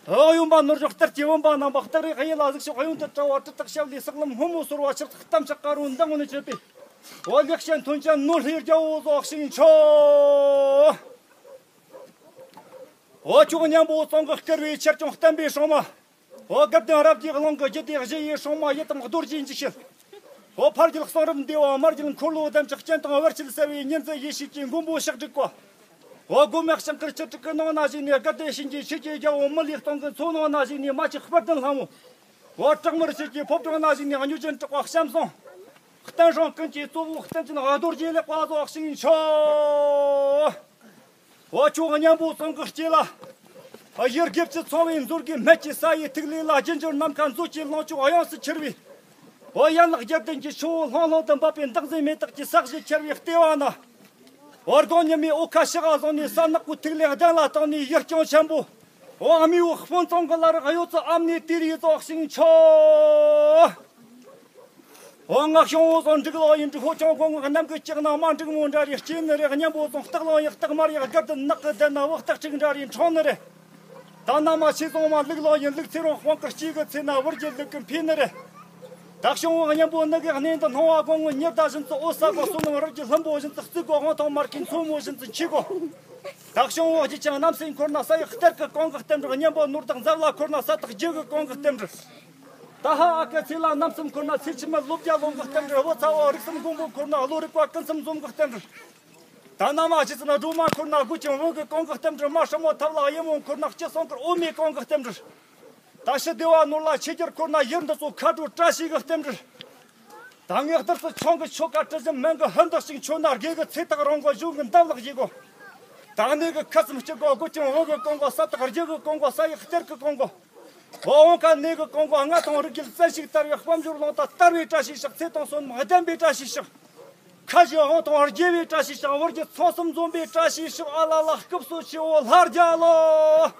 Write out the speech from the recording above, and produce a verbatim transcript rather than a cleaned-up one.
འོ་ཡུམ་པ་ནོར་བཞག་གཏེར་གྱི་བུམ་པ་རྣམ་པ་སྟག་རིགས་གཡས་ལ་གཟིགས་ཤོག་གཡོན་དུ་དྲ་བ་གྲི་སྟག་ཞབས་ལས་སྲག་ལམ་སྔོན་མོ་སོར་བ་ཆག་ཐག་གཏམ་ཆག་དཀར་རོ་མདངས་ནས་བྱེད་པའི། འོ་ལེགས་བཤད་མཐུན་རྐྱེན་ནོར་ལྷའི་རྒྱལ་པོ་རྫོགས་ཤིང་མཆོད། འོ་ཁྱོད་གཉན་པོ་ཙོང་གི་བསྐུལ་བའི་ཆེར་སྐྱོང་བསྟན་པའི་སྲུང་མ། འོ་དགའ་ལྡན་རབ་ཀྱི་གླིང་གི་རྒྱུད་སྡེ་བཞི་ཡི་སྲུང་མ་ཡི་དམ་རྡོ་རྗེ་འཇིགས་བྱེད། འོ་ཕ་རྒྱུད་གསུང་རབ་འདུས་པ། མ་རྒྱུད་འཁོར་ལོ་ལྡན་ཕྱག་རྒྱ་དང་བར་ཆད་སེལ་བའི་ཉིན་མཚན་ཡེ་ཤེས་ཀྱི་མགོན་པོ་ཕྱག་དྲུག་པ། འོ་སྒོ་མེ་ལྕགས་མཁར་ཆུ་དྲུག་གི་ནང་ན་བཞུགས་ནས་དགའ་ལྡན་གཤིན་རྗེ་ཆོས་ཀྱི་རྒྱལ་པོ་མི་ལའི་སྟེང་གི་མཚོ་ནང་ན་བཞུགས་ནས་མ་ཆེན་དཔལ་ལྡན་ལྷ་མོ། འོ་བྲག་དམར་ཆོས་ཀྱི་ཕོ་བྲང་ན་བཞུགས་ནས་གཉོས་ཅན་གྲགས་པ་བྱམས་སངས། བསྟན་སྲུང་ཀུན་གྱི་གཙོ་བོ་བསྟན་ཅན་རྡོ་རྗེ་ལེགས་པ་རྫོགས་ཤིང་མཆོད། འོ་ཁྱོད་གཉན་པོ་ཙོང་གི་སྐེ་ལ། ཡུལ་དགེ་བཅུ་ཚང་བའི་མཛོད་དགེ་སྨད་ཀྱི་ས་ཡི་ཐིག་ལེ་ལ་རྒྱུ་འབྱོར་ནམ་མཁའ་མཛོད་ཀྱི་ལོངས་སྤྱོད་དབྱངས་སུ་འཁྱིལ་བའི། འོ་ཡན་ལག་བརྒྱད་ལྡན་གྱི་ཆུ་བོ་ལྷུང་ལྷུང་དུ་འབབ་པའི་མདངས་ཟེར་མེ་སྟག་གི་ས་གཞི་འཁྱིལ་བའི་ལྟེ་བ་ན། འོ་དགུང་ཉི་མའི་འོད་ཁ་ཕྱི་ལ་བཟུང་ནས་ས་ནག་པོའི་ཐིག་ལེ་གདན་ལ་བཏང་ནས་ཡུལ་སྐྱོང་ཆེན་པོ། འོ་མི་བོ་སྤུན་ཚང་གི་བླ་རབས་གཡོ་ཚོ་ཨ་མྱེས་དེ་རིགས་རྫོགས་ཤིང་མཆོད། འོ་ང་ཤོང་བོ་ཚོ་འབྲུག་ལོ་ཡིན། འབྲུག་ཧོ་ཆུང་ཁོང་གི་གནམ་གྱི་ལྕགས་ནག་མ་འབྲུག་མོ་འདྲ་རེད། སྐྱེས་ནི་རེད། གཉན་པོ་ཚོ་སྟག་ལོ་ཡིན། སྟག་དམར་ཡག་དགར་དུ་ནག་གི་ལྡན་ན་བུ་སྟག་ཕྲུག་འདྲ་རེད། འཕྲོང་ནི་རེད། ད་ན་མ་ཆེ་ཚོང་མ་ལུག་ལོ་ཡིན། ལུག་ཚེ་རོང་དཔང་གི་སྐྱེས་གི་ཚེ་ན་བུ་རྒྱུད་ལུག་གི་འཕེལ་ནི་རེད། ད་ཤོང་བོ་གཉན་པོ་ནི་གི་གནས་འདི་སྣང་བ་དགོང་མོ་ཉི་ཟླ་བཞིན་དུ་འོད་གསལ་གོ་སོ་ནང་རི་རྒྱུད་ལྷུན་པོ་བཞིན་དུ་བརྩིགས་གོ་དབང་ཐང་མར་གི་མཚོ་མོ་བཞིན་དུ་འཁྱིལ་གོ། ད་ཤོང་བོ་རྒྱུད་ཀྱང་གནམ་སའི་འཁོར་ན་ས་ཡི་གཏེར་གི་གོང་གི་རྟེན་འབྲེལ། གཉན་པོ་ནོར་བདག་འཛམ་ལ་འཁོར་ན་ས་ཐག་རྒྱུད་གི་གོང་གི་རྟེན་འབྲེལ། ད་ཧ་ཨ་ཀ་ཚེ་ལ་རྣམ་གསུམ་འཁོར་ན་ཚེ་ཕྱི་མའི་ལོ་བརྒྱ་ལོངས་གི་རྟེན་འབྲེལ། བུ་ཚ་བ་རིགས་གསུམ་མགོན་པོ་འཁོར་ན་བློ་རིག་པ་ཀུན་གསུམ་འཛོམས་གི་རྟེན་འབྲེལ། ད་ན་མ་རྗེ་བཙུན་སྒྲོལ་མ་འཁོར་ན་སྒོ་ཅན་བོད་ཀྱི་གོང་གི་རྟེན་འབྲེལ། མ་སྲུ་མོ་ཐབས་ལ་གཡུ་མོ་འཁོར་ན་སྤྱི་གསུང་མཁར་འོ་མའི་གོང་གི་རྟེན་འབྲེལ། ད་ཕྱི་བདེ་བ་ནོར་ལ་ཆོས་རྒྱལ་འཁོར་ན་ཡུལ་འདི་ཚོ་མཁའ་འགྲོ་བཀྲ་ཤིས་ཀྱི་རྟེན་འབྲེལ། ད་ངས་གཏེར་སུ་ཆང་གི་ཆོ་ག་དྲི་ཞིམ་སྨན་གྱི་ཧོན་དག་ཅིག་མཆོད་ན། དགེ་གི་ཚེ་ཐག་རིང་གོ་གཞུང་གི་འདབ་ལག་ཡི་གོ། ད་གནས་གི་ཁ་ཙམ་སྐྱིད་གོ། སྒོ་ཅན་བོད་ཀྱི་གོང་གོ། ས་ཐག་རྒྱུད་ཀྱི་གོང་གོ། ས་ཡི་གཏེར་གྱི་གོང་གོ། འོ་འོང་ཁ་གནས་གི་གོང་གོ། ལྔ་དང་རིགས་རྒྱུད་བཙན་ཞིག་དར་བའི་དཔལ་འབྱོར་ལོངས་ད་དར་བའི་བཀྲ་ཤིས་ཤོག་ཚེ་དང་བསོད་ནམས་ལྡན་པའི་བཀྲ་ཤིས་ཤོག་ཁ་བཞི་འོང་དང་རྒྱས་པའི་བཀྲ་ཤིས་ཤོག་བུ་རྒྱུད་ཚང་གསུམ་འཛོམས་པའི་བཀྲ་ཤིས་ཤོག་ཨ་ལ་ལ་སྐུ་གསུམ་ཆེ་བོ་ལྷར་རྒྱལ་ལོ།